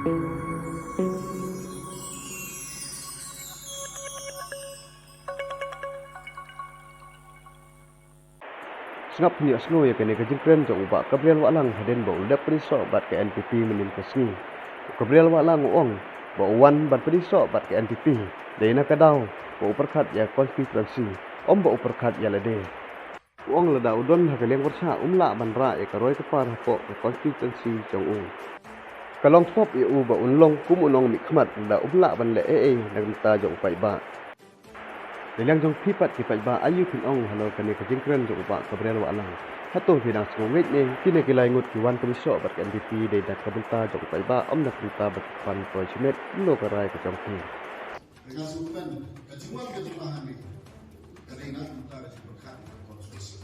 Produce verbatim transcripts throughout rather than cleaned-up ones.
Sngap pynïohsngew ïa kane ka jingkren jong u Bah Gabriel Wahlang hadien ba u la dep pynïasoh bad ka N P P mynnin ka sngi. U Gabriel Wahlang u ong ba u wan ban pynïasoh bad ka N P P dei na ka daw ba u pyrkhat ïa ka constituency, ym ba u pyrkhat ïa lade. U ong lada u don ha ka liang pyrshah um lah ban rah ïa ka roi ka par hapoh ka constituency jong u. Ka long pop ïa u ba un long kum u nongmihkhmat lada um lah ban leh ei ei na ka bynta jong u paidbah. Na liang jong phi pat ki paidbah, aïu phin ong halor kane ka jingkren jong u Bah Gabriel Wahlang? Hato phi dang sngewbha ne kine ki lai ngut ki wan pynïasoh bad ka N P P dei na ka bynta jong u paidbah, ym na ka bynta ba ki pan poi shimet kumno ka rai ka jong phi? Ka sngewbha ka jingwan ka jingwan hangne ka dei na ka bynta ka jingpyrkhat ka constituency.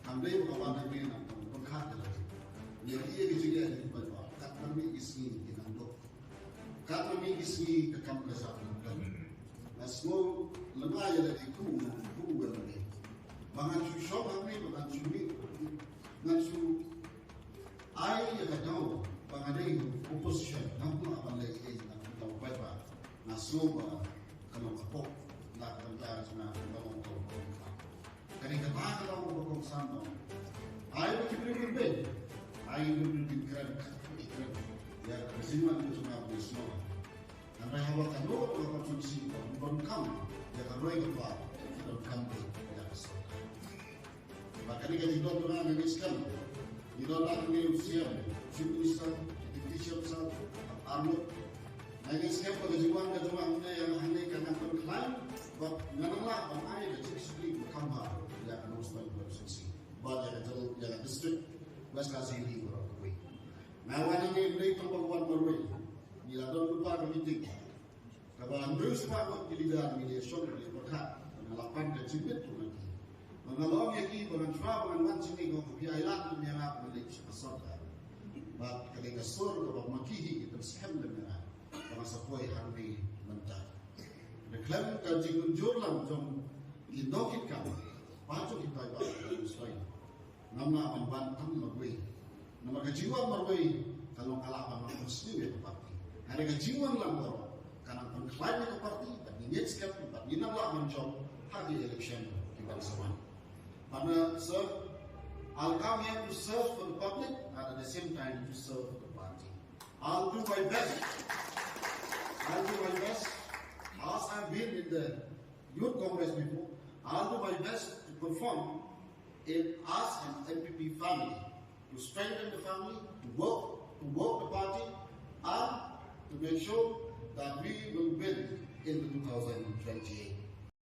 Kam dei ba ka wan hangne na ka bynta ka jingpyrkhat ka dei. Ïa ki ïa ki jingeh ki paidbah kat ma ki sngi ki nang dok. Katno mi ki sngi ka kam ka jam ka kam. Nga sngew lyngngai ïa lade kum, kum ïa lade. Ba ngan shu shong hangne, ba ngan shu mih, ngan shu ai ïa ka daw ba nga dei opposition, ngam lah ban leh ei ei na ka bynta u paidbah. Nga sngew ba ka long ka pop na ka bynta jong nga, ka long ka pop. Kane kata ka daw ba kongsan ba ai ba ki briew ki beiñ, ai ba ki briew ki kren, ki kren ïa ka jingwan jong nga ba sngewbha. Hynrei haba kano kano ka constituency ba donkam ïa ka roi ka par, ki donkam beit ïa ka sorkar. Ba kane ka jingdon jong nga, nga ngeit skhem, ngi don la ka ngi u C M, Chief Minister, Deputy C M sir, arngut. Nga ngeit skhem ba ka jingwan ka jong nga hangne, hangne ka nang pynkhlaiñ bad nga nang lah ban ai ka jingshakri ba kham bha ïa ka Nongstoiñ constituency bad ïa ka jylla, ïa ka district West Khasi Hills baroh kawei. Nga wan hangne ym dei tang ban wan marwei. Ngi la don lypa ka meeting kaba hynriew spah ngut ki leader, ngi la shong ngi la pyrkhat, nga la pan ka jingmut jong nga. Ba nga la ong ïa ki ba ngan shuwa ba ngan wan shane, ko phi ailad lem ïa nga ban leit sha ka sorkar. Bad ka dei ka sur kaba ma ki hi ki pynskhem lem ïa nga ba nga sa poi hangne mynta. Nga khlem ka jingmynjur lang jong ki nongkitkam, ba jong ki paidbah ka Nongstoiñ, ngam lah ban wan tang marwei. Namar ka jingwan marwei ka long ka lah ban wan sniew ïa ka party. Hynrei ka jingwan lang baroh ka nang pynkhlaiñ ïa ka party, bad ngi ngeit skhem bad ngi nang lah ban jop ha ki election ki ban sa wan. Bad nga, sir, I'll come here to serve for the public and at the same time to serve for the party. I'll do my best. I'll do my best. As I've been in the Youth Congress before, I'll do my best to perform in as an N P P family, to strengthen the family, to work, to work the party, and to make sure that we will win in the two thousand twenty-eight.